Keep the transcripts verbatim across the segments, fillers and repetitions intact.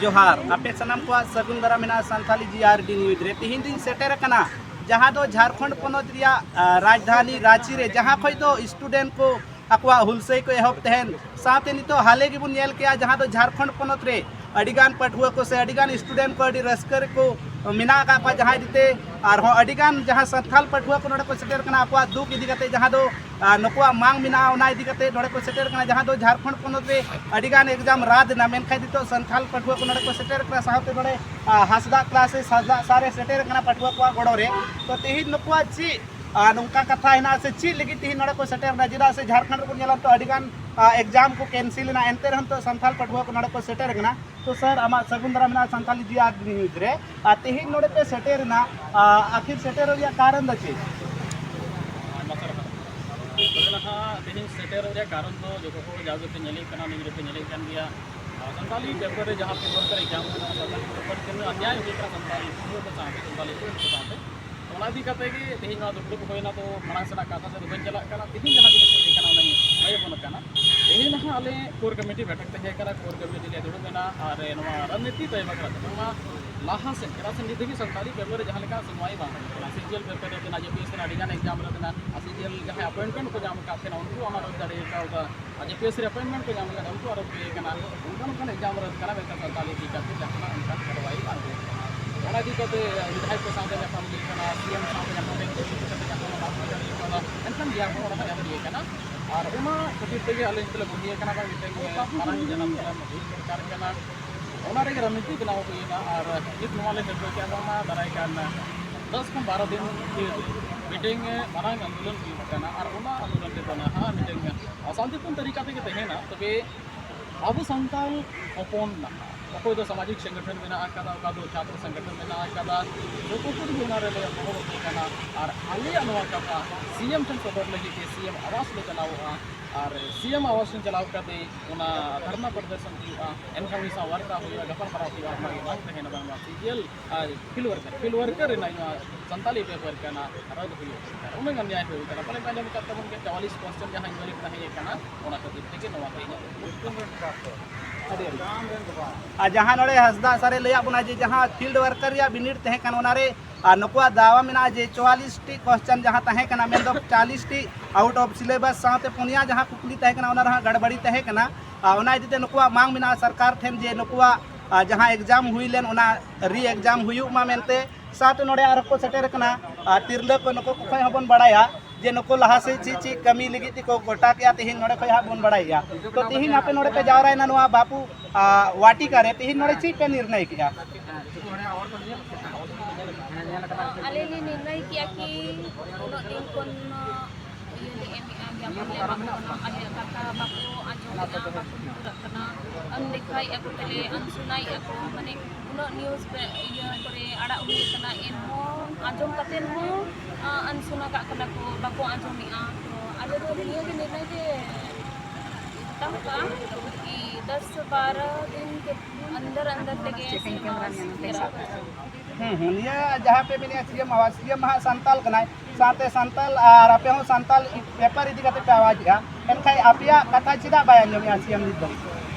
ᱡᱚᱦᱟᱨ, ᱟᱯᱮ ᱥᱟᱱᱟᱢ ᱠᱚᱣᱟᱜ ᱥᱟᱹᱜᱩᱱ ᱫᱟᱨᱟᱢ ᱢᱮᱱᱟᱜᱼᱟ ᱥᱟᱱᱛᱷᱟᱞᱤ ᱡᱤ ᱟᱨ ᱰᱤ ᱱᱤᱭᱩᱡᱽ ᱨᱮ᱾ ᱛᱮᱦᱮᱧ ᱫᱚᱧ ᱥᱮᱴᱮᱨ ᱟᱠᱟᱱᱟ ᱡᱟᱦᱟᱸ ᱫᱚ ᱡᱷᱟᱲᱠᱷᱚᱸᱰ ᱯᱚᱱᱚᱛ ᱨᱮᱭᱟᱜ, ᱟ, ᱨᱟᱡᱽᱫᱷᱟᱱᱤ ᱨᱟᱸᱪᱤ ᱨᱮ, ᱡᱟᱦᱟᱸ ᱠᱷᱚᱱ ᱫᱚ ᱥᱴᱩᱰᱮᱱᱴ ᱠᱚ ᱟᱠᱚᱣᱟᱜ ᱦᱩᱞᱥᱟᱹᱭ ᱠᱚ ᱮᱦᱚᱵ ᱛᱟᱦᱮᱱ᱾ ᱥᱟᱶᱛᱮ ᱱᱤᱛᱚᱜ ᱦᱟᱞᱮ ᱜᱮᱵᱚᱱ ᱧᱮᱞ ᱠᱮᱜᱼᱟ ᱡᱟᱦᱟᱸ ᱫᱚ ᱡᱷᱟᱲᱠᱷᱚᱸᱰ ᱯᱚᱱᱚᱛ ᱨᱮ ᱟᱹᱰᱤᱜᱟᱱ ᱯᱟᱹᱴᱷᱩᱣᱟᱹ ᱠᱚ ᱥᱮ ᱟᱹᱰᱤᱜᱟᱱ ᱥᱴᱩᱰᱮᱱᱴ ᱠᱚ ᱟᱹᱰᱤ ᱨᱟᱹᱥᱠᱟᱹ ᱨᱮᱠᱚ ᱢᱮᱱᱟᱜ ᱟᱠᱟᱫ ᱠᱚᱣᱟ, ᱡᱟᱦᱟᱸ ᱤᱫᱤᱛᱮ ᱟᱨᱦᱚᱸ ᱟᱹᱰᱤᱜᱟᱱ ᱡᱟᱦᱟᱸ ᱥᱟᱱᱛᱷᱟᱞ ᱯᱟᱹᱴᱷᱩᱣᱟᱹ ᱠᱚ ᱱᱚᱰᱮ ᱠᱚ ᱥᱮᱴᱮᱨ ᱠᱟᱱᱟ ᱟᱠᱚᱣᱟᱜ ᱫᱩᱠ ᱤᱫᱤ ᱠᱟᱛᱮ, ᱡᱟᱦᱟᱸ ᱫᱚ ᱟᱨ ᱱᱩᱠᱩᱣᱟᱜ ᱢᱟᱝ ᱢᱮᱱᱟᱜᱼᱟ, ᱚᱱᱟ ᱤᱫᱤ ᱠᱟᱛᱮ ᱱᱚᱰᱮ ᱠᱚ ᱥᱮᱴᱮᱨ ᱠᱟᱱᱟ, ᱡᱟᱦᱟᱸ ᱫᱚ ᱡᱷᱟᱲᱠᱷᱚᱸᱰ ᱯᱚᱱᱚᱛ ᱨᱮ ᱟᱹᱰᱤᱜᱟᱱ ᱮᱠᱡᱟᱢ ᱨᱟᱫ ᱮᱱᱟ, ᱢᱮᱱᱠᱷᱟᱱ ᱱᱤᱛᱚᱜ ᱥᱟᱱᱛᱷᱟᱞ ᱯᱟᱹᱴᱷᱩᱣᱟᱹ ᱠᱚ ᱱᱚᱰᱮ ᱠᱚ ᱥᱮᱴᱮᱨ ᱠᱟᱱᱟ, ᱥᱟᱶᱛᱮ ᱱᱚᱰᱮ, ᱟ, ᱦᱟᱸᱥᱫᱟᱜ ᱠᱞᱟᱥ ᱥᱮ ᱦᱟᱸᱥᱫᱟᱜ ᱥᱟᱨ ᱮ ᱥᱮᱴᱮᱨ ᱠᱟᱱᱟ ᱯᱟᱹᱴᱷᱩᱣᱟᱹ ᱠᱚᱣᱟᱜ ᱜᱚᱲᱚ ᱨᱮ᱾ ᱛᱚ ᱛᱮᱦᱮᱧ ᱱᱩᱠᱩᱣᱟᱜ ᱪᱮᱫ, ᱟ, ᱱᱚᱝᱠᱟ ᱠᱟᱛᱷᱟ ᱦᱮᱱᱟᱜᱼᱟ ᱥᱮ ᱪᱮᱫ ᱞᱟᱹᱜᱤᱫ ᱛᱮᱦᱮᱧ ᱱᱚᱰᱮ ᱠᱚ ᱥᱮᱴᱮᱨ ᱠᱟᱱᱟ? ᱪᱮᱫᱟᱜ ᱥᱮ ᱡᱷᱟᱲᱠᱷᱚᱸᱰ ᱨᱮᱵᱚᱱ ᱧᱮᱞᱟ ᱱᱤᱛᱚᱜ ᱟᱹᱰᱤᱜᱟᱱ, ᱟ, ᱮᱠᱡᱟᱢ ᱠᱚ ᱠᱮᱱᱥᱤᱞ ᱮᱱᱟ, ᱮᱱᱛᱮ ᱨᱮᱦᱚᱸ ᱱᱤᱛᱚᱜ ᱥᱟᱱᱛᱷᱟᱞ ᱯᱟᱹᱴᱷᱩᱣᱟᱹ ᱠᱚ ᱱᱚᱰᱮ ᱠᱚ ᱥᱮᱴᱮᱨ ᱠᱟᱱᱟ᱾ ᱛᱚ ᱥᱟᱨ, ᱟᱢᱟᱜ ᱥᱟᱹᱜᱩᱱ ᱫᱟᱨᱟᱢ ᱢᱮᱱᱟᱜᱼᱟ ᱥᱟᱱᱛᱷᱟᱞᱤ ᱡᱤ ᱟᱨ ᱰᱤ ᱱᱤᱭᱩᱡᱽ ᱨᱮ᱾ ᱟᱨ ᱛᱮᱦᱮᱧ ᱱᱚᱰᱮ ᱯᱮ ᱥᱮᱴᱮᱨ ᱮᱱᱟ, ᱟ, ᱟᱹᱠᱷᱤᱨ ᱥᱮᱴᱮᱨᱚᱜ ᱨᱮᱭᱟᱜ ᱠᱟᱨᱚᱱ ᱫᱚ ᱪᱮᱫ? ᱟᱭᱢᱟ ᱥᱟᱨᱦᱟᱣ᱾ ᱛᱚᱵᱮ ᱱᱟᱦᱟᱜ ᱛᱮᱦᱮᱧ ᱥᱮᱴᱮᱨᱚᱜ ᱨᱮᱭᱟᱜ ᱠᱟᱨᱚᱱ ᱫᱚ ᱡᱚᱛᱚ ᱦᱚᱲ ᱡᱟᱣ ᱜᱮᱯᱮ ᱧᱮᱞᱮᱫ ᱠᱟᱱᱟ, ᱱᱤᱭᱩᱡᱽ ᱨᱮᱯᱮ ᱧᱮᱞᱮᱫ ᱠᱟᱱ ᱜᱮᱭᱟ᱾ ᱟᱨ ᱥᱟᱱᱛᱟᱞᱤ ᱯᱮᱯᱟᱨ ᱨᱮ ᱡᱟᱦᱟᱸ ᱯᱮᱯᱟᱨ ᱠᱟᱱᱟ, ᱮᱠᱡᱟᱢ ᱠᱟᱱᱟ, ᱥᱟᱱᱛᱟᱞᱤ ᱯᱮᱯᱟᱨ ᱛᱤᱱᱟᱹᱜ ᱚᱱᱱᱭᱟᱭ ᱦᱩᱭᱩᱜ ᱠᱟᱱᱟ ᱥᱟᱱᱛᱟᱞᱤ ᱯᱟᱹᱴᱷᱩᱣᱟᱹ ᱠᱚ ᱥᱟᱶᱛᱮ, ᱥᱟᱱᱛᱟᱞᱤ ᱥᱴᱩᱰᱮᱱᱴ ᱠᱚ ᱥᱟᱶᱛᱮ, ᱚᱱᱟ ᱤᱫᱤ ᱠᱟᱛᱮ ᱜᱮ ᱛᱮᱦᱮᱧ ᱱᱚᱣᱟ ᱫᱩᱯᱲᱩᱵ ᱦᱩᱭᱱᱟ᱾ ᱛᱚ ᱢᱟᱲᱟᱝ ᱥᱮᱱᱟᱜ ᱠᱟᱛᱷᱟ ᱥᱮᱫ ᱫᱚ ᱵᱟᱹᱧ ᱪᱟᱞᱟᱜ ᱠᱟᱱᱟ, ᱛᱮᱦᱮᱧ ᱡᱟᱦᱟᱸ ᱡᱤᱱᱤᱥ ᱦᱩᱭ ᱠᱟᱱᱟ ᱚᱱᱟᱧ ᱞᱟᱹᱭ ᱟᱵᱚᱱ ᱠᱟᱱᱟ᱾ ᱛᱮᱦᱮᱧ ᱱᱟᱦᱟᱜ ᱟᱞᱮ ᱠᱳᱨ ᱠᱚᱢᱤᱴᱤ ᱵᱮᱴᱷᱮᱠ ᱛᱟᱦᱮᱸ ᱠᱟᱱᱟ, ᱠᱳᱨ ᱠᱚᱢᱤᱴᱤ ᱞᱮ ᱫᱩᱲᱩᱵ ᱮᱱᱟ ᱟᱨ ᱱᱚᱣᱟ ᱨᱚᱱᱱᱤᱛᱤ ᱛᱚᱭ ᱵᱟᱠᱷᱨᱟ ᱛᱮ ᱱᱚᱣᱟ ᱞᱟᱦᱟ ᱥᱮᱫ, ᱪᱮᱫᱟᱜ ᱥᱮ ᱱᱤᱛ ᱫᱷᱟᱹᱵᱤᱡ ᱥᱟᱱᱛᱟᱲᱤ ᱯᱮᱯᱟᱨ ᱨᱮ ᱡᱟᱦᱟᱸ ᱞᱮᱠᱟ ᱥᱩᱱᱣᱟᱭ ᱵᱟᱝ ᱦᱩᱭ ᱠᱟᱱᱟ, ᱥᱤ ᱡᱤ ᱮᱞ ᱯᱮᱯᱟᱨ ᱨᱮ ᱛᱟᱦᱮᱱᱟ, ᱡᱮ ᱯᱤ ᱮᱥ ᱨᱮ ᱟᱹᱰᱤ ᱜᱟᱱ ᱮᱠᱡᱟᱢ ᱨᱮ ᱛᱟᱦᱮᱱᱟ, ᱟᱨ ᱥᱤ ᱡᱤ ᱮᱞ ᱡᱟᱦᱟᱸᱭ ᱟᱯᱚᱭᱮᱱᱴᱢᱮᱱᱴ ᱠᱚ ᱧᱟᱢ ᱟᱠᱟᱫ ᱛᱟᱦᱮᱱᱟ ᱩᱱᱠᱩ ᱚᱱᱟ ᱨᱮ ᱫᱟᱲᱮ ᱠᱟᱣᱫᱟ, ᱟᱨ ᱡᱮ ᱯᱤ ᱮᱥ ᱨᱮ ᱟᱯᱚᱭᱮᱱᱴᱢᱮᱱᱴ ᱠᱚ ᱧᱟᱢ ᱟᱠᱟᱫᱟ ᱩᱱᱠᱩ ᱟᱨᱚ ᱦᱩᱭ ᱠᱟᱱᱟ᱾ ᱚᱱᱠᱟ ᱱᱚᱝᱠᱟᱱ ᱮᱠᱡᱟᱢ ᱨᱮ ᱠᱟᱱᱟ ᱢᱤᱫᱴᱟᱝ ᱥᱟᱱᱛᱟᱲᱤ ᱤᱫᱤ ᱠᱟᱛᱮ ᱡᱟᱦᱟᱱᱟᱜ ᱚᱱᱠᱟᱱ ᱠᱟᱨᱣᱟᱭ ᱵᱟᱝ ᱦᱩᱭ ᱠᱟᱱᱟ᱾ ᱚᱱᱟ ᱤᱫᱤ ᱠᱟᱛᱮ ᱵᱤᱫᱷᱟᱭᱚᱠ ᱠᱚ ᱥᱟᱶᱛᱮ ᱧᱟᱯᱟᱢ ᱦᱩᱭ ᱠᱟᱱᱟ, ᱥᱤ ᱮᱢ ᱥᱟᱶᱛᱮ ᱧᱟᱯᱟᱢ ᱦᱩᱭ ᱠᱟᱱᱟ, ᱮᱱᱠᱷᱟᱱ ᱜᱮᱭᱟᱱ ᱦᱚᱸ ᱚᱱᱟ ᱦᱚᱸ ᱮᱢ ᱦᱩᱭ ᱠᱟᱱᱟ᱾ ᱟᱨ ᱚᱱᱟ ᱠᱷᱟᱹᱛᱤᱨ ᱛᱮᱜᱮ ᱟᱞᱮ ᱱᱤᱛᱚᱜ ᱞᱮ ᱵᱩᱡᱷᱟᱹᱣ ᱠᱟᱱᱟ ᱵᱟᱝ ᱢᱤᱫᱴᱮᱱ ᱢᱟᱨᱟᱝ ᱡᱟᱱᱟᱢ ᱡᱟᱱᱟᱢ ᱦᱩᱭ ᱫᱚᱨᱠᱟᱨ ᱠᱟᱱᱟ᱾ ᱚᱱᱟ ᱨᱮᱜᱮ ᱨᱚᱱᱱᱤᱛᱤ ᱵᱮᱱᱟᱣ ᱦᱩᱭᱮᱱᱟ ᱟᱨ ᱱᱤᱛ ᱱᱚᱣᱟ ᱞᱮ ᱴᱷᱟᱹᱣᱠᱟᱹ ᱠᱮᱫᱟ ᱵᱟᱝᱢᱟ ᱫᱟᱨᱟᱭ ᱠᱟᱱ ᱫᱚᱥ ᱠᱷᱚᱱ ᱵᱟᱨᱚ ᱫᱤᱱ ᱵᱷᱤᱛᱤᱨ ᱨᱮ ᱢᱤᱫᱴᱮᱱ ᱢᱟᱨᱟᱝ ᱟᱱᱫᱳᱞᱚᱱ ᱦᱩᱭᱩᱜ ᱠᱟᱱᱟ ᱟᱨ ᱚᱱᱟ ᱟᱱᱫᱳᱞᱚᱱ ᱨᱮᱫᱚ ᱱᱟᱦᱟᱜ ᱢᱤᱫᱴᱮᱱ ᱥᱟᱱᱛᱤᱯᱩᱨᱱ ᱛᱟᱹᱨᱤᱠᱟ ᱛᱮᱜᱮ ᱛᱟᱦᱮᱱᱟ᱾ ᱛᱚᱵᱮ ᱟᱵᱚ ᱥᱟᱱᱛᱟᱲ ᱦᱚᱯᱚᱱ ᱱᱟᱦᱟᱜ ᱚᱠᱚᱭ ᱫᱚ ᱥᱟᱢᱟᱡᱤᱠ ᱥᱚᱝᱜᱚᱴᱷᱚᱱ ᱢᱮᱱᱟᱜ ᱟᱠᱟᱫᱟ, ᱚᱠᱟ ᱫᱚ ᱪᱷᱟᱛᱨᱚ ᱥᱚᱝᱜᱚᱴᱷᱚᱱ ᱢᱮᱱᱟᱜ ᱟᱠᱟᱫᱟ, ᱡᱚᱛᱚ ᱠᱚ ᱜᱮ ᱚᱱᱟ ᱨᱮᱞᱮ ᱜᱚᱲᱚ ᱟᱠᱚ ᱠᱟᱱᱟ᱾ ᱟᱨ ᱟᱞᱮᱭᱟᱜ ᱱᱚᱣᱟ ᱠᱟᱛᱷᱟ ᱥᱤ ᱮᱢ ᱴᱷᱮᱱ ᱥᱚᱫᱚᱨ ᱞᱟᱹᱜᱤᱫ ᱛᱮ ᱥᱤ ᱮᱢ ᱟᱣᱟᱥ ᱞᱮ ᱪᱟᱞᱟᱣᱚᱜᱼᱟ᱾ ᱟᱨ ᱥᱤ ᱮᱢ ᱟᱣᱟᱥ ᱴᱷᱮᱱ ᱪᱟᱞᱟᱣ ᱠᱟᱛᱮ ᱚᱱᱟ ᱫᱷᱟᱨᱱᱟ ᱯᱨᱚᱫᱚᱨᱥᱚᱱ ᱦᱩᱭᱩᱜᱼᱟ, ᱮᱱᱠᱷᱟᱱ ᱩᱱᱤ ᱥᱟᱶ ᱵᱟᱨᱛᱟ ᱦᱩᱭᱩᱜᱼᱟ, ᱜᱟᱯᱟᱞᱢᱟᱨᱟᱣ ᱦᱩᱭᱩᱜᱼᱟ᱾ ᱚᱱᱟ ᱜᱮ ᱵᱟᱝ ᱛᱟᱦᱮᱱᱟ ᱵᱟᱝᱢᱟ ᱥᱤ ᱡᱤ ᱮᱞ ᱟᱨ ᱯᱷᱤᱞᱰ ᱣᱟᱨᱠᱟᱨ, ᱯᱷᱤᱞᱰ ᱣᱟᱨᱠᱟᱨ ᱨᱮᱱᱟᱜ ᱱᱚᱣᱟ ᱥᱟᱱᱛᱟᱞᱤ ᱯᱮᱯᱟᱨ ᱠᱟᱱᱟ, ᱨᱟᱫ ᱦᱩᱭᱩᱜ ᱫᱚᱨᱠᱟᱨ᱾ ᱩᱱᱟᱹᱜ ᱜᱟᱱ ᱧᱟᱭ ᱦᱩᱭ ᱠᱟᱱᱟ, ᱯᱟᱞᱮ ᱯᱮ ᱟᱸᱡᱚᱢ ᱟᱠᱟᱫ ᱛᱟᱵᱚᱱ ᱜᱮᱭᱟ, ᱪᱩᱣᱟᱞᱤᱥ ᱯᱟᱨᱥᱮᱱᱴ ᱡᱟᱦᱟᱸ ᱤᱱᱵᱷᱮᱞᱤᱰ ᱛᱟᱦᱮᱸ ᱠᱟᱱᱟ, ᱚᱱᱟ ᱠᱷᱟᱹᱛᱤᱨ ᱛᱮᱜᱮ ᱱᱚᱣᱟ ᱛᱮᱦᱮᱧᱟᱜ ᱟᱹᱰᱤ ᱟᱹᱰᱤ ᱟᱨ ᱡᱟᱦᱟᱸ ᱱᱚᱰᱮ ᱦᱟᱸᱥᱫᱟ ᱥᱟᱨᱮ ᱞᱟᱹᱭᱟᱫ ᱵᱚᱱᱟ ᱡᱮ ᱡᱟᱦᱟᱸ field worker ᱨᱮᱭᱟᱜ ᱵᱤᱱᱤᱰ ᱛᱟᱦᱮᱸ ᱠᱟᱱᱟ, ᱚᱱᱟᱨᱮ ᱟᱨ ᱱᱩᱠᱩᱣᱟᱜ ᱫᱟᱣᱟ ᱢᱮᱱᱟᱜᱼᱟ ᱡᱮ ᱪᱩᱣᱟᱞᱤᱥ ᱴᱤ question ᱡᱟᱦᱟᱸ ᱛᱟᱦᱮᱸ ᱠᱟᱱᱟ, ᱢᱮᱱᱫᱚ ᱪᱟᱞᱤᱥ ᱴᱤ out of syllabus ᱥᱟᱶᱛᱮ ᱯᱩᱱᱭᱟ ᱡᱟᱦᱟᱸ ᱠᱩᱠᱞᱤ ᱛᱟᱦᱮᱸ ᱠᱟᱱᱟ, ᱚᱱᱟ ᱨᱮᱦᱚᱸ ᱜᱟᱲᱵᱟᱲᱤ ᱛᱟᱦᱮᱸ ᱠᱟᱱᱟ᱾ ᱟᱨ ᱚᱱᱟ ᱤᱫᱤ ᱛᱮ ᱱᱩᱠᱩᱣᱟᱜ ᱢᱟᱝ ᱢᱮᱱᱟᱜᱼᱟ ᱥᱚᱨᱠᱟᱨ ᱴᱷᱮᱱ ᱡᱮ ᱱᱩᱠᱩᱣᱟᱜ ᱟᱨ ᱡᱟᱦᱟᱸ exam ᱦᱩᱭ ᱞᱮᱱ, ᱚᱱᱟ re exam ᱦᱩᱭᱩᱜ ᱢᱟ ᱢᱮᱱᱛᱮ᱾ ᱥᱟᱶᱛᱮ ᱱᱚᱰᱮ ᱟᱨᱦᱚᱸ ᱠᱚ ᱥᱮᱴᱮᱨ ᱠᱟᱱᱟ ᱟᱨ ᱛᱤᱨᱞᱟᱹ ᱠᱚ, ᱱᱩᱠᱩ ᱠᱚ ᱠᱷᱚᱱ ᱦᱚᱸᱵᱚᱱ ᱵᱟᱲᱟᱭᱟ ᱡᱮ ᱱᱩᱠᱩ ᱞᱟᱦᱟ ᱥᱮᱫ ᱪᱮᱫ ᱪᱮᱫ ᱠᱟᱹᱢᱤ ᱞᱟᱹᱜᱤᱫ ᱛᱮᱠᱚ ᱜᱚᱴᱟ ᱠᱮᱜᱼᱟ, ᱛᱮᱦᱮᱧ ᱱᱚᱰᱮ ᱠᱷᱚᱱ ᱦᱟᱸᱜ ᱵᱚᱱ ᱵᱟᱲᱟᱭᱮᱜᱼᱟ᱾ ᱛᱚ ᱛᱮᱦᱮᱧ ᱟᱯᱮ ᱱᱚᱰᱮ ᱯᱮ ᱡᱟᱣᱨᱟᱭᱮᱱᱟ ᱱᱚᱣᱟ ᱵᱟᱯᱩ ᱟᱨ ᱣᱟᱴᱤᱠᱟ ᱨᱮ, ᱛᱮᱦᱮᱧ ᱱᱚᱰᱮ ᱪᱮᱫ ᱯᱮ ᱱᱤᱨᱱᱚᱭ ᱠᱮᱜᱼᱟ? ᱟᱞᱮ ᱞᱮ ᱱᱤᱨᱱᱚᱭ ᱠᱮᱜᱼᱟ ᱠᱤ ᱩᱱᱟᱹᱜ ᱫᱤᱱ ᱠᱷᱚᱱ ᱤᱭᱟᱹ ᱞᱮ ᱮᱢᱮᱜᱼᱟ, ᱜᱮᱢ ᱞᱮ ᱮᱢᱟᱠᱚ ᱠᱟᱱᱟ, ᱟᱞᱮᱭᱟᱜ ᱠᱟᱛᱷᱟ ᱵᱟᱠᱚ ᱟᱸᱡᱚᱢᱮᱜᱼᱟ, ᱵᱟᱠᱚ ᱞᱩᱛᱩᱨᱟᱜ ᱠᱟᱱᱟ, ᱟᱱᱫᱮᱠᱷᱟᱭᱮᱜᱼᱟ ᱠᱚ, ᱛᱟᱞᱮ ᱟᱱᱥᱩᱱᱟᱭᱮᱜᱼᱟ ᱠᱚ, ᱢᱟᱱᱮ ᱩᱱᱟᱹᱜ news ᱯᱮ ᱤᱭᱟᱹ ᱠᱚᱨᱮ ᱟᱲᱟᱜ ᱦᱩᱭ ᱠᱟᱱᱟ, ᱮᱱᱦᱚᱸ ᱟᱸᱡᱚᱢ ᱠᱟᱛᱮ ᱦᱚᱸ ᱟᱱᱥᱩᱱᱟ ᱠᱟᱜ ᱠᱟᱱᱟ ᱠᱚ, ᱵᱟᱠᱚ ᱟᱸᱡᱚᱢᱮᱜᱼᱟ᱾ ᱛᱚ ᱟᱞᱮ ᱫᱚ ᱱᱤᱭᱟᱹ ᱜᱮ ᱱᱤᱨᱱᱚᱭ ᱞᱮ ᱦᱟᱛᱟᱣ ᱠᱟᱜᱼᱟ ᱠᱤ ᱫᱚᱥ ᱵᱟᱨᱚ ᱫᱤᱱ ᱠᱮ ᱟᱱᱫᱟᱨ ᱟᱱᱫᱟᱨ ᱛᱮᱜᱮ ᱥᱮᱨᱢᱟ ᱥᱮᱴᱮᱨᱟ᱾ ᱦᱩᱸ, ᱦᱩᱸ, ᱱᱤᱭᱟᱹ ᱡᱟᱦᱟᱸ ᱯᱮ ᱢᱮᱱᱮᱫᱼᱟ ᱥᱤ ᱮᱢ ᱟᱣᱟᱡᱽ, ᱥᱤ ᱮᱢ ᱢᱟ ᱦᱟᱸᱜ ᱥᱟᱱᱛᱟᱞ ᱠᱟᱱᱟᱭ, ᱥᱟᱶᱛᱮ ᱥᱟᱱᱛᱟᱞ ᱟᱨ ᱟᱯᱮ ᱦᱚᱸ ᱥᱟᱱᱛᱟᱞ ᱵᱮᱯᱟᱨ ᱤᱫᱤ ᱠᱟᱛᱮ ᱯᱮ ᱟᱣᱟᱡᱮᱜᱼᱟ, ᱮᱱᱠᱷᱟᱱ ᱟᱯᱮᱭᱟᱜ ᱠᱟᱛᱷᱟ ᱪᱮᱫᱟᱜ ᱵᱟᱭ ᱟᱸᱡᱚᱢᱮᱜᱼᱟ ᱥᱤ ᱮᱢ ᱱᱤᱛ ᱫᱚ?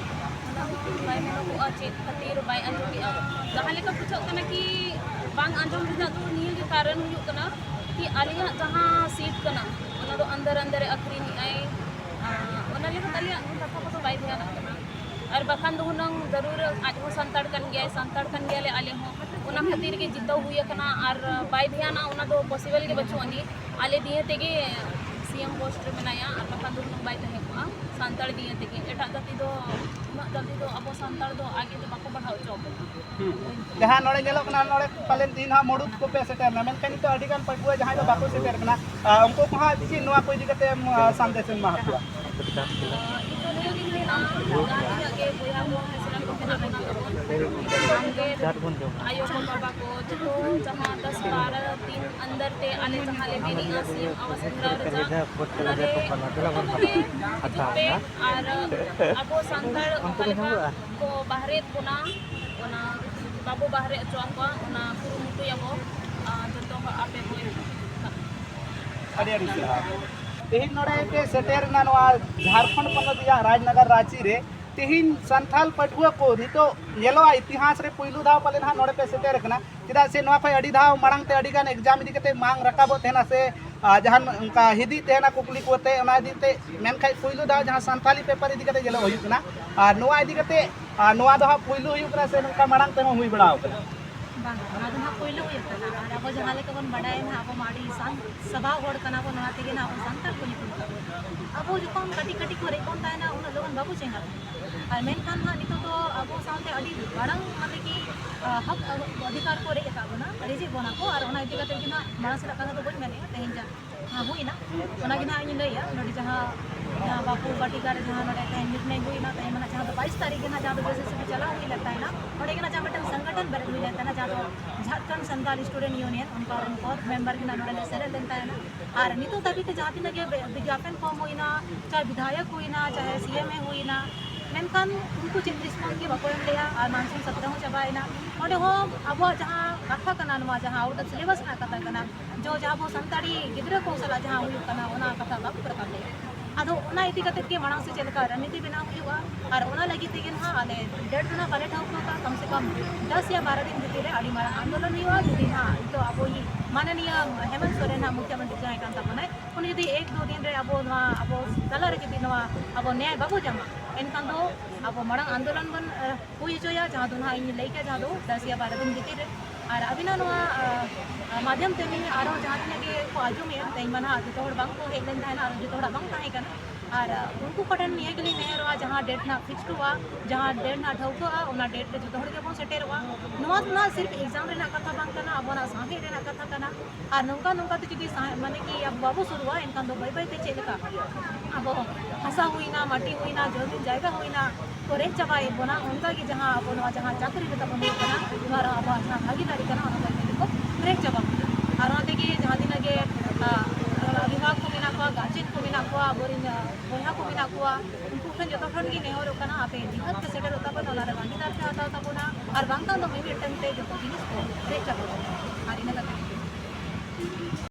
ᱚᱱᱟ ᱫᱚ ᱵᱟᱭ ᱢᱮᱱᱚᱜᱚᱜᱼᱟ ᱪᱮᱫ ᱠᱷᱟᱹᱛᱤᱨ ᱵᱟᱭ ᱟᱸᱡᱚᱢᱮᱜᱼᱟ᱾ ᱡᱟᱦᱟᱸ ᱞᱮᱠᱟ ᱵᱩᱡᱷᱟᱹᱜ ᱠᱟᱱᱟ ᱠᱤ ᱵᱟᱝ ᱟᱸᱡᱚᱢ ᱨᱮᱱᱟᱜ ᱫᱚ ᱱᱤᱭᱟᱹ ᱜᱮ ᱠᱟᱨᱚᱱ ᱦᱩᱭᱩᱜ ᱠᱟᱱᱟ ᱠᱤ ᱟᱞᱮᱭᱟᱜ ᱡᱟᱦᱟᱸ seat ᱠᱟᱱᱟ, ᱚᱱᱟ ᱫᱚ ᱟᱱᱫᱟᱨ ᱟᱱᱫᱟᱨᱮ ᱟᱹᱠᱷᱨᱤᱧᱮᱜᱼᱟᱭ᱾ ᱟᱨ ᱚᱱᱟ ᱞᱟᱹᱜᱤᱫ ᱟᱞᱮᱭᱟᱜ ᱠᱟᱛᱷᱟ ᱠᱚᱫᱚ ᱵᱟᱭ ᱫᱷᱮᱭᱟᱱᱟᱜ ᱠᱟᱱᱟ᱾ ᱟᱨ ᱵᱟᱠᱷᱟᱱ ᱫᱚ ᱦᱩᱱᱟᱹᱝ ᱡᱟᱹᱨᱩᱲ ᱟᱡ ᱦᱚᱸ ᱥᱟᱱᱛᱟᱲ ᱠᱟᱱ ᱜᱮᱭᱟᱭ, ᱥᱟᱱᱛᱟᱲ ᱠᱟᱱ ᱜᱮᱭᱟᱞᱮ ᱟᱞᱮ ᱦᱚᱸ, ᱚᱱᱟ ᱠᱷᱟᱹᱛᱤᱨ ᱜᱮ ᱡᱤᱛᱟᱹᱣ ᱦᱩᱭ ᱟᱠᱟᱱᱟ᱾ ᱟᱨ ᱵᱟᱭ ᱫᱷᱮᱭᱟᱱᱟ, ᱚᱱᱟ ᱫᱚ possible ᱜᱮ ᱵᱟᱹᱪᱩᱜ ᱟᱹᱱᱤᱡ᱾ ᱟᱞᱮ ᱫᱤᱭᱮ ᱛᱮᱜᱮ ᱥᱤ ᱮᱢ post ᱨᱮ ᱢᱮᱱᱟᱭᱟ, ᱟᱨ ᱵᱟᱠᱷᱟᱱ ᱫᱚ ᱦᱩᱱᱟᱹᱝ ᱵᱟᱭ ᱛᱟᱦᱮᱸ ᱠᱚᱜᱼᱟ᱾ ᱥᱟᱱᱛᱟᱲ ᱫᱤᱭᱮ ᱛᱮᱜᱮ, ᱮᱴᱟᱜ ᱡᱟᱹᱛᱤ ᱫᱚ ᱩᱱᱟᱹᱜ ᱡᱚᱞᱫᱤ ᱫᱚ ᱟᱵᱚ ᱥᱟᱱᱛᱟᱲ ᱫᱚ ᱟᱜᱮ ᱫᱚ ᱵᱟᱠᱚ ᱵᱟᱲᱦᱟᱣ ᱦᱚᱪᱚ ᱟᱵᱚᱱᱟ᱾ ᱦᱩᱸ᱾ ᱡᱟᱦᱟᱸ ᱱᱚᱰᱮ ᱧᱮᱞᱚᱜ ᱠᱟᱱᱟ, ᱱᱚᱰᱮ ᱯᱟᱞᱮᱱ ᱛᱮᱦᱮᱧ ᱦᱟᱸᱜ ᱢᱩᱲᱩᱫ ᱠᱚᱯᱮ ᱥᱮᱴᱮᱨᱱᱟ, ᱢᱮᱱᱠᱷᱟᱱ ᱱᱤᱛᱚᱜ ᱟᱹᱰᱤᱜᱟᱱ ᱯᱟᱹᱴᱷᱩᱣᱟᱹ ᱡᱟᱦᱟᱸᱭ ᱫᱚ ᱵᱟᱠᱚ ᱥᱮᱴᱮᱨ ᱠᱟᱱᱟ, ᱟᱨ ᱩᱱᱠᱩ ᱠᱚ ᱦᱟᱸᱜ ᱪᱮᱫ ᱱᱚᱣᱟ ᱠᱚ ᱤᱫᱤ ᱠᱟᱛᱮ, ᱟᱸ, ᱥᱟᱸᱫᱮᱥ ᱮᱢ ᱮᱢᱟ ᱠᱚᱣᱟ? ᱤᱧ ᱫᱚ ᱱᱤᱭᱟᱹ ᱜᱤᱧ ᱢᱮᱱᱟ, ᱡᱟᱦᱟᱸ ᱛᱤᱱᱟᱹᱜ ᱜᱮ ᱵᱚᱭᱦᱟ ᱠᱚ ᱢᱤᱥᱨᱟ ᱠᱚ ᱢᱮᱱᱟᱜ ᱵᱚᱱᱟ ᱛᱟᱵᱚᱱ, ᱥᱟᱱᱟᱢ ᱜᱮ ᱟᱭᱳ ᱠᱚ ᱵᱟᱵᱟ ᱠᱚ ᱡᱚᱛᱚ ᱡᱟᱦᱟᱸ ᱫᱚᱥ ᱵᱟᱨᱚ ᱫᱤᱱ ᱟᱱᱫᱟᱨ ᱛᱮ ᱟᱞᱮ ᱡᱟᱦᱟᱸ ᱞᱮ ᱢᱮᱱᱮᱜᱼᱟ ᱥᱤ ᱮᱢ ᱟᱣᱟᱥ ᱜᱷᱮᱨᱟᱣ ᱨᱮᱭᱟᱜ, ᱚᱱᱟᱨᱮ ᱡᱚᱛᱚ ᱠᱚᱜᱮ ᱦᱤᱡᱩᱜ ᱯᱮ᱾ ᱟᱨ ᱟᱵᱚ ᱥᱟᱱᱛᱟᱲ ᱚᱠᱟ ᱞᱮᱠᱟ ᱠᱚ ᱵᱟᱦᱨᱮᱭᱮᱫ ᱵᱚᱱᱟ, ᱚᱱᱟ ᱵᱟᱵᱚ ᱵᱟᱦᱨᱮ ᱦᱚᱪᱚ ᱟᱠᱚᱣᱟ, ᱚᱱᱟ ᱠᱩᱨᱩᱢᱩᱴᱩᱭᱟᱵᱚ᱾ ᱟᱨ ᱡᱚᱛᱚ ᱦᱚᱲ ᱟᱯᱮ ᱦᱚᱸ ᱟᱹᱰᱤ ᱟᱹᱰᱤ ᱥᱟᱨᱦᱟᱣ᱾ ᱛᱮᱦᱮᱧ ᱱᱚᱰᱮ ᱯᱮ ᱥᱮᱴᱮᱨ ᱮᱱᱟ ᱱᱚᱣᱟ ᱡᱷᱟᱲᱠᱷᱚᱸᱰ ᱯᱚᱱᱚᱛ ᱨᱮᱭᱟᱜ ᱨᱟᱡᱽᱱᱟᱜᱟᱨ ᱨᱟᱸᱪᱤ ᱨᱮ, ᱛᱮᱦᱮᱧ ᱥᱟᱱᱛᱟᱲ ᱯᱟᱹᱴᱷᱩᱣᱟᱹ ᱠᱚ ᱱᱤᱛᱚᱜ ᱧᱮᱞᱚᱜᱼᱟ, ᱤᱛᱤᱦᱟᱥ ᱨᱮ ᱯᱩᱭᱞᱩ ᱫᱷᱟᱣ ᱯᱟᱞᱮ ᱱᱟᱦᱟᱜ ᱱᱚᱰᱮ ᱯᱮ ᱥᱮᱴᱮᱨ ᱟᱠᱟᱱᱟ, ᱪᱮᱫᱟᱜ ᱥᱮ ᱱᱚᱣᱟ ᱠᱷᱚᱱ ᱟᱹᱰᱤ ᱫᱷᱟᱣ ᱢᱟᱲᱟᱝ ᱛᱮ ᱟᱹᱰᱤ ᱜᱟᱱ exam ᱤᱫᱤ ᱠᱟᱛᱮ ᱵᱟᱝ ᱨᱟᱠᱟᱵᱚᱜ ᱛᱟᱦᱮᱱᱟ ᱥᱮ, ᱟᱨ ᱡᱟᱦᱟᱱ ᱚᱱᱠᱟ ᱦᱤᱫᱤᱡ ᱛᱟᱦᱮᱱᱟ ᱠᱩᱠᱞᱤ ᱠᱚᱛᱮ, ᱚᱱᱟ ᱤᱫᱤ ᱛᱮ᱾ ᱢᱮᱱᱠᱷᱟᱱ ᱯᱩᱭᱞᱩ ᱫᱷᱟᱣ ᱡᱟᱦᱟᱸ ᱥᱟᱱᱛᱟᱲᱤ ᱯᱮᱯᱟᱨ ᱤᱫᱤ ᱠᱟᱛᱮ ᱧᱮᱞᱚᱜ ᱦᱩᱭᱩᱜ ᱠᱟᱱᱟ, ᱟᱨ ᱱᱚᱣᱟ ᱤᱫᱤ ᱠᱟᱛᱮ, ᱟᱨ ᱱᱚᱣᱟ ᱫᱚ ᱦᱟᱸᱜ ᱯᱩᱭᱞᱩ ᱦᱩᱭᱩᱜ ᱠᱟᱱᱟ ᱥᱮ ᱱᱚᱝᱠᱟ ᱢᱟᱲᱟᱝ ᱛᱮᱦᱚᱸ ᱦᱩᱭ ᱵᱟᱲᱟ ᱟᱠᱟᱱᱟ? ᱵᱟᱝ, ᱱᱚᱣᱟ ᱫᱚ ᱱᱟᱦᱟᱜ ᱯᱩᱭᱞᱩ ᱦᱩᱭᱩᱜ ᱠᱟᱱᱟ᱾ ᱟᱨ ᱟᱵᱚ ᱡᱟᱦᱟᱸ ᱞᱮᱠᱟ ᱵᱚᱱ ᱵᱟᱰᱟᱭᱟ ᱱᱟᱦᱟᱜ, ᱟᱵᱚ ᱢᱟ ᱟᱹᱰᱤ ᱥᱟᱱ ᱥᱟᱵᱟᱣ ᱦᱚᱲ ᱠᱟᱱᱟ ᱵᱚᱱ, ᱱᱚᱣᱟ ᱛᱮᱜᱮ ᱱᱟᱦᱟᱜ ᱟᱵᱚ ᱥᱟᱱᱛᱟᱲ ᱠᱚ ᱧᱩᱛᱩᱢ ᱛᱟᱵᱚᱱ᱾ ᱟᱵᱚ ᱡᱚᱠᱷᱚᱱ ᱠᱟᱹᱴᱤᱡ ᱠᱟᱹᱴᱤᱡ ᱠᱚ ᱨᱮᱡ ᱵᱚᱱ ᱛᱟᱦᱮᱱᱟ, ᱩᱱᱟᱹᱜ ᱞᱚᱜᱚᱱ ᱵᱟᱵᱚ ᱪᱮᱸᱜᱷᱟᱜ ᱠᱟᱱᱟ᱾ ᱟᱨ ᱢᱮᱱᱠᱷᱟᱱ ᱱᱟᱦᱟᱜ ᱱᱤᱛᱚᱜ ᱫᱚ ᱟᱵᱚ ᱥᱟᱶᱛᱮ ᱟᱹᱰᱤ ᱢᱟᱲᱟᱝ ᱢᱟᱱᱮ ᱠᱤ, ᱟ, ᱦᱚᱠ ᱚᱫᱷᱤᱠᱟᱨ ᱠᱚ ᱨᱮᱡ ᱟᱠᱟᱫ ᱵᱚᱱᱟ, ᱨᱮᱡᱮᱫ ᱵᱚᱱᱟ ᱠᱚ᱾ ᱟᱨ ᱚᱱᱟ ᱤᱫᱤ ᱠᱟᱛᱮ ᱜᱮ ᱱᱟᱦᱟᱜ ᱢᱟᱲᱟᱝ ᱥᱮᱫᱟᱜ ᱠᱟᱛᱷᱟ ᱫᱚ ᱵᱟᱹᱧ ᱢᱮᱱᱮᱫᱼᱟ, ᱛᱮᱦᱮᱧ ᱡᱟ ᱡᱟᱦᱟᱸ ᱦᱩᱭᱱᱟ, ᱚᱱᱟᱜᱮ ᱱᱟᱦᱟᱜ ᱤᱧ ᱞᱟᱹᱭᱟ᱾ ᱱᱚᱰᱮ ᱡᱟᱦᱟᱸ, ᱡᱟᱦᱟᱸ ᱵᱟᱯᱩ ᱵᱟᱴᱤᱠᱟ ᱨᱮ ᱡᱟᱦᱟᱸ ᱱᱚᱰᱮ ᱛᱮᱦᱮᱧ ᱱᱤᱨᱱᱚᱭ ᱦᱩᱭᱱᱟ, ᱛᱮᱦᱮᱧ ᱢᱟ ᱱᱟᱦᱟᱜ ᱡᱟᱦᱟᱸ ᱫᱚ ᱵᱟᱭᱤᱥ ᱛᱟᱹᱨᱤᱠᱷ ᱜᱮ ᱱᱟᱦᱟᱜ ᱡᱟᱦᱟᱸ ᱫᱚ ᱡᱮ ᱥᱤ ᱥᱤ ᱵᱤ ᱪᱟᱞᱟᱣ ᱦᱩᱭ ᱞᱮᱱ ᱛᱟᱦᱮᱱᱟ, ᱚᱸᱰᱮ ᱜᱮ ᱱᱟᱦᱟᱜ ᱡᱟᱦᱟᱸ ᱢᱤᱫᱴᱟᱝ ᱥᱚᱝᱜᱚᱴᱷᱚᱱ ᱵᱮᱨᱮᱫ ᱦᱩᱭ ᱞᱮᱱ ᱛᱟᱦᱮᱱᱟ, ᱡᱟᱦᱟᱸ ᱫᱚ ᱡᱷᱟᱲᱠᱷᱚᱸᱰ ᱥᱟᱱᱛᱟᱲ ᱥᱴᱩᱰᱮᱱᱴ ᱤᱭᱩᱱᱤᱭᱚᱱ, ᱚᱱᱠᱟ ᱨᱮᱱ ᱠᱚ ᱢᱮᱢᱵᱟᱨ ᱜᱮ ᱱᱟᱦᱟᱜ ᱱᱚᱰᱮ ᱞᱮ ᱥᱮᱞᱮᱫ ᱞᱮᱱ ᱛᱟᱦᱮᱱᱟ᱾ ᱟᱨ ᱱᱤᱛᱚᱜ ᱫᱷᱟᱹᱵᱤᱡ ᱛᱮ ᱡᱟᱦᱟᱸ ᱛᱤᱱᱟᱹᱜ ᱜᱮ ᱵᱤ-, ᱵᱤᱜᱽᱜᱟᱯᱚᱱ ᱠᱚ ᱦᱩᱭᱱᱟ, ᱪᱟᱦᱮ ᱵᱤᱫᱷᱟᱭᱚᱠ ᱦᱩᱭᱱᱟ, ᱪᱟᱦᱮ ᱥᱤ ᱮᱢ ᱮ ᱦᱩᱭᱱᱟ, ᱢᱮᱱᱠᱷᱟᱱ ᱩᱱᱠᱩ ᱪᱮᱫ ᱨᱮᱥᱯᱚᱱᱥ ᱜᱮ ᱵᱟᱠᱚ ᱮᱢ ᱞᱮᱜᱼᱟ᱾ ᱟᱨ ᱢᱟᱱᱥᱩᱱ ᱥᱚᱛᱨᱚ ᱦᱚᱸ ᱪᱟᱵᱟᱭᱮᱱᱟ᱾ ᱚᱸᱰᱮ ᱦᱚᱸ ᱟᱵᱚᱣᱟᱜ ᱡᱟᱦᱟᱸ ᱠᱟᱛᱷᱟ ᱠᱟᱱᱟ, ᱱᱚᱣᱟ ᱡᱟᱦᱟᱸ ᱟᱣᱩᱴ ᱚᱯᱷ ᱥᱤᱞᱮᱵᱟᱥ ᱨᱮᱱᱟᱜ ᱠᱟᱛᱷᱟ ᱠᱟᱱᱟ, ᱡᱚ ᱡᱟᱦᱟᱸ ᱟᱵᱚ ᱥᱟᱱᱛᱟᱲᱤ ᱜᱤᱫᱽᱨᱟᱹ ᱠᱚ ᱥᱟᱞᱟᱜ ᱡᱟᱦᱟᱸ ᱦᱩᱭᱩᱜ ᱠᱟᱱᱟ, ᱚᱱᱟ ᱠᱟᱛᱷᱟ ᱵᱟᱠᱚ ᱨᱟᱠᱟᱵ ᱞᱮᱫᱼᱟ᱾ ᱟᱫᱚ ᱚᱱᱟ ᱤᱫᱤ ᱠᱟᱛᱮᱫ ᱜᱮ ᱢᱟᱲᱟᱝ ᱥᱮᱫ ᱪᱮᱫ ᱞᱮᱠᱟ ᱨᱚᱱᱱᱤᱛᱤ ᱵᱮᱱᱟᱣ ᱦᱩᱭᱩᱜᱼᱟ, ᱟᱨ ᱚᱱᱟ ᱞᱟᱹᱜᱤᱫ ᱛᱮᱜᱮ ᱱᱟᱦᱟᱜ ᱟᱞᱮ ᱰᱮᱴ ᱫᱚ ᱱᱟᱦᱟᱜ ᱵᱟᱞᱮ ᱴᱷᱟᱹᱣᱠᱟᱹ ᱟᱠᱟᱫᱼᱟ᱾ ᱠᱚᱢ ᱥᱮ ᱠᱚᱢ ᱫᱚᱥ ᱭᱟ ᱵᱟᱨᱚ ᱫᱤᱱ ᱵᱷᱤᱛᱤᱨ ᱨᱮ ᱟᱹᱰᱤ ᱢᱟᱨᱟᱝ ᱟᱱᱫᱳᱞᱚᱱ ᱦᱩᱭᱩᱜᱼᱟ᱾ ᱡᱩᱫᱤ ᱱᱟᱦᱟᱜ ᱱᱤᱛᱚᱜ ᱟᱵᱚᱭᱤᱡ ᱢᱟᱱᱚᱱᱤᱭᱟ ᱦᱮᱢᱚᱱᱛ ᱥᱚᱨᱮᱱ ᱱᱟᱦᱟᱜ ᱢᱩᱠᱷᱭᱚᱢᱚᱱᱛᱨᱤ ᱡᱟᱦᱟᱸᱭ ᱠᱟᱱ ᱛᱟᱵᱚᱱᱟᱭ, ᱩᱱᱤ ᱡᱩᱫᱤ ᱮᱠ ᱫᱩ ᱫᱤᱱ ᱨᱮ ᱟᱵᱚ ᱱᱚᱣᱟ ᱟᱵᱚ ᱛᱟᱞᱟ ᱨᱮ ᱡᱩᱫᱤ ᱱᱚᱣᱟ ᱟᱵᱚ ᱱᱮᱭᱟᱭ ᱵᱟᱵᱚ ᱧᱟᱢᱟ, ᱮᱱᱠᱷᱟᱱ ᱫᱚ ᱟᱵᱚ ᱢᱟᱲᱟᱝ ᱟᱱᱫᱳᱞᱚᱱ ᱵᱚᱱ, ᱟᱸ, ᱦᱩᱭ ᱦᱚᱪᱚᱭᱟ, ᱡᱟᱦᱟᱸ ᱫᱚ ᱱᱟᱦᱟᱜ ᱤᱧ ᱞᱟᱹᱭ ᱠᱮᱫ, ᱡᱟᱦᱟᱸ ᱫᱚ ᱫᱚᱥ ᱭᱟ ᱵᱟᱨᱚ ᱫᱤᱱ ᱵᱷᱤᱛᱤᱨ ᱨᱮ᱾ ᱟᱨ ᱟᱹᱵᱤᱱᱟᱜ ᱱᱚᱣᱟ, ᱟᱸ, ᱢᱟᱫᱷᱭᱚᱢ ᱛᱮ ᱱᱤᱭᱟᱹ ᱟᱨᱚ ᱡᱟᱦᱟᱸ ᱛᱤᱱᱟᱹᱜ ᱜᱮ ᱠᱚ ᱟᱸᱡᱚᱢᱮᱫᱼᱟ, ᱛᱮᱦᱮᱧ ᱢᱟ ᱱᱟᱦᱟᱜ ᱡᱚᱛᱚ ᱦᱚᱲ ᱵᱟᱝ ᱠᱚ ᱦᱮᱡ ᱞᱮᱱ ᱛᱟᱦᱮᱱᱟ ᱟᱨ ᱡᱚᱛᱚ ᱦᱚᱲᱟᱜ ᱵᱟᱝ ᱛᱟᱦᱮᱸ ᱠᱟᱱᱟ᱾ ᱟᱨ, ᱟᱸ, ᱩᱱᱠᱩ ᱠᱚᱴᱷᱮᱱ ᱱᱤᱭᱟᱹ ᱜᱮᱞᱤᱧ ᱱᱮᱦᱚᱨᱚᱜᱼᱟ, ᱡᱟᱦᱟᱸ ᱰᱮᱴ ᱱᱟᱦᱟᱜ ᱯᱷᱤᱠᱥᱰᱚᱜᱼᱟ, ᱡᱟᱦᱟᱸ ᱰᱮᱴ ᱱᱟᱦᱟᱜ ᱴᱷᱟᱹᱣᱠᱟᱹᱜᱼᱟ, ᱚᱱᱟ ᱰᱮᱴ ᱨᱮ ᱡᱚᱛᱚ ᱦᱚᱲ ᱜᱮᱵᱚᱱ ᱥᱮᱴᱮᱨᱚᱜᱼᱟ᱾ ᱱᱚᱣᱟ ᱫᱚ ᱱᱟᱦᱟᱜ ᱥᱤᱨᱯ ᱮᱠᱡᱟᱢ ᱨᱮᱱᱟᱜ ᱠᱟᱛᱷᱟ ᱵᱟᱝ ᱠᱟᱱᱟ, ᱟᱵᱚᱱᱟᱜ ᱥᱟᱶᱦᱮᱫ ᱨᱮᱱᱟᱜ ᱠᱟᱛᱷᱟ ᱠᱟᱱᱟ᱾ ᱟᱨ ᱱᱚᱝᱠᱟ ᱱᱚᱝᱠᱟ ᱛᱮ ᱡᱩᱫᱤ ᱥᱟᱶᱦᱮᱫ, ᱢᱟᱱᱮ ᱠᱤ ᱟᱵᱚ ᱵᱟᱵᱚ ᱥᱩᱨᱩᱜᱼᱟ, ᱮᱱᱠᱷᱟᱱ ᱫᱚ ᱵᱟᱹᱭ ᱵᱟᱹᱭ ᱛᱮ ᱪᱮᱫ ᱞᱮᱠᱟ ᱟᱵᱚ ᱦᱟᱥᱟ ᱦᱩᱭᱱᱟ, ᱢᱟᱹᱴᱤ ᱦᱩᱭᱱᱟ, ᱡᱚᱢᱤᱱ ᱡᱟᱭᱜᱟ ᱦᱩᱭᱱᱟ, ᱠᱚ ᱨᱮᱡ ᱪᱟᱵᱟᱭᱮᱫ ᱵᱚᱱᱟ᱾ ᱚᱱᱠᱟ ᱜᱮ ᱡᱟᱦᱟᱸ ᱟᱵᱚ ᱱᱚᱣᱟ ᱡᱟᱦᱟᱸ ᱪᱟᱹᱠᱨᱤ ᱨᱮ ᱛᱟᱵᱚᱱ ᱦᱩᱭᱩᱜ ᱠᱟᱱᱟ, ᱱᱚᱣᱟ ᱨᱮᱦᱚᱸ ᱟᱵᱚᱣᱟᱜ ᱡᱟᱦᱟᱸ ᱵᱷᱟᱜᱤᱫᱟᱨᱤ ᱠᱟᱱᱟ, ᱚᱱᱟ ᱵᱟᱹᱭ ᱵᱟᱹᱭ ᱛᱮᱠᱚ ᱨᱮᱡ ᱪᱟᱵᱟ ᱵᱚᱱᱟ᱾ ᱟᱨ ᱚᱱᱟ ᱛᱮᱜᱮ ᱡᱟᱦᱟᱸ ᱛᱤᱱᱟᱹᱜ ᱜᱮ, ᱟ, ᱚᱵᱷᱤᱵᱷᱟᱵᱚᱠ ᱠᱚ ᱢᱮᱱᱟᱜ ᱠᱚᱣᱟ, ᱜᱟᱨᱡᱮᱱ ᱠᱚ ᱢᱮᱱᱟᱜ ᱠᱚᱣᱟ, ᱟᱵᱚᱨᱮᱱ, ᱟ, ᱵᱚᱭᱦᱟ ᱠᱚ ᱢᱮᱱᱟᱜ ᱠᱚᱣᱟ, ᱩᱱᱠᱩ ᱴᱷᱮᱱ ᱡᱚᱛᱚ ᱴᱷᱮᱱ ᱜᱮ ᱱᱮᱦᱚᱨᱚᱜ ᱠᱟᱱᱟ, ᱟᱯᱮ ᱱᱤᱦᱟᱹᱛ ᱯᱮ ᱥᱮᱴᱮᱨᱚᱜ ᱛᱟᱵᱚᱱᱟ, ᱚᱱᱟ ᱨᱮ ᱵᱷᱟᱜᱤᱫᱟᱨ ᱯᱮ ᱦᱟᱛᱟᱣ ᱛᱟᱵᱚᱱᱟ, ᱟᱨ ᱵᱟᱝᱠᱷᱟᱱ ᱫᱚ ᱢᱤᱢᱤᱫᱴᱟᱝ ᱛᱮ ᱡᱚᱛᱚ ᱡᱤᱱᱤᱥ ᱠᱚ ᱨᱮᱡ ᱪᱟᱵᱟ ᱵᱚᱱᱟ᱾